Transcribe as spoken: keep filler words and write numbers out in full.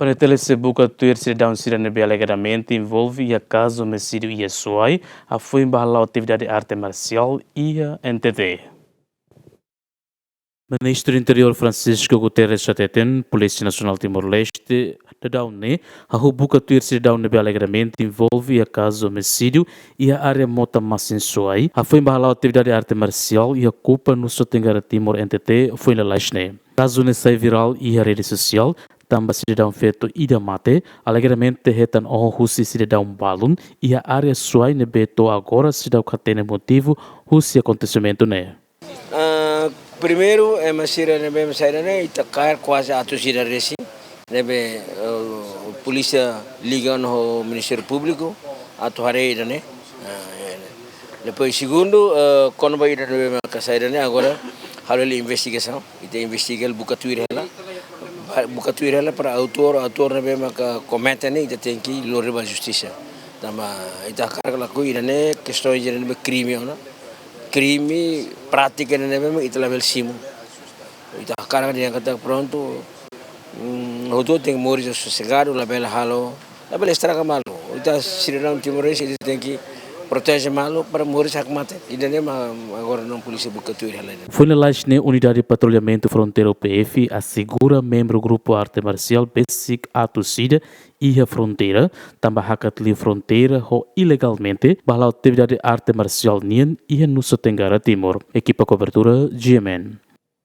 Panetele sei buka tuir sidadaun sira ne'ebé alegadamente envolve iha kazu omisídiu iha Suai, hafoin ba hala'o atividade arte marsiál iha N T T. Ministru Interiór Francisco Guterres hateten, Polísia Nasionál Timor-Leste daudaun ne'e hahú buka tuir sidadaun ne'ebé alegadamente envolve iha kazu omisídiu iha área Mota Masin Suai, hafoin ba hala'o atividade arte marsiál iha Kupa, Nusa Tenggara Timur, N T T, foin lalais ne'e. Kazu ne'e sai virál iha rede sosiál, tanba sidadaun feto ida mate, alegadamente hetan oho husi sidadaun balun iha área Suai, ne'ebé to'o agora seidauk hatene motivu husi akontesimentu ne'e. Ah, primeiru, ema sira ne'ebé mak sai ida-ne'e, ita kaer kuaze atus ida resin, ne'ebé, eh, polísia liga ona ho Ministériu Públiku atu haree ida-ne'e. Ah, eh, depois segundu, eh, kona-ba ida ne'ebé maka sai ida-ne'e, agora halo hela investigasaun, ita investiga hela, buka tuir hela. Ba-, buka tuir hela para autór, autór ne'ebé maka komete ne'e, ita tenke lori ba justisa. Tanba ita hakarak lakohi ida-ne'e, kestaun ida-ne'e ba krime ona. Krime, prátika ida-ne'ebé mak ita labele simu. Ita hakarak dehan katak prontu, mm, hotu tenke moris sosegadu, labele halo, labele estraga malu. Ita sidadaun Timor-Leste, ita tenke proteje malu para moris hakmatek. Ida-ne'e mak agora nia polísia buka tuir hela ida. Foin lalais ne'e, Unidade Patrullamentu Fronteira, U P F, asegura membru grupu arte marsiál besik atus ida iha fronteira, tanba hakat liu fronteira ho ilegalmente ba hala'o atividade arte marsiál nian iha Nusa Tenggara Timur. Ekipa kobertura, G M N.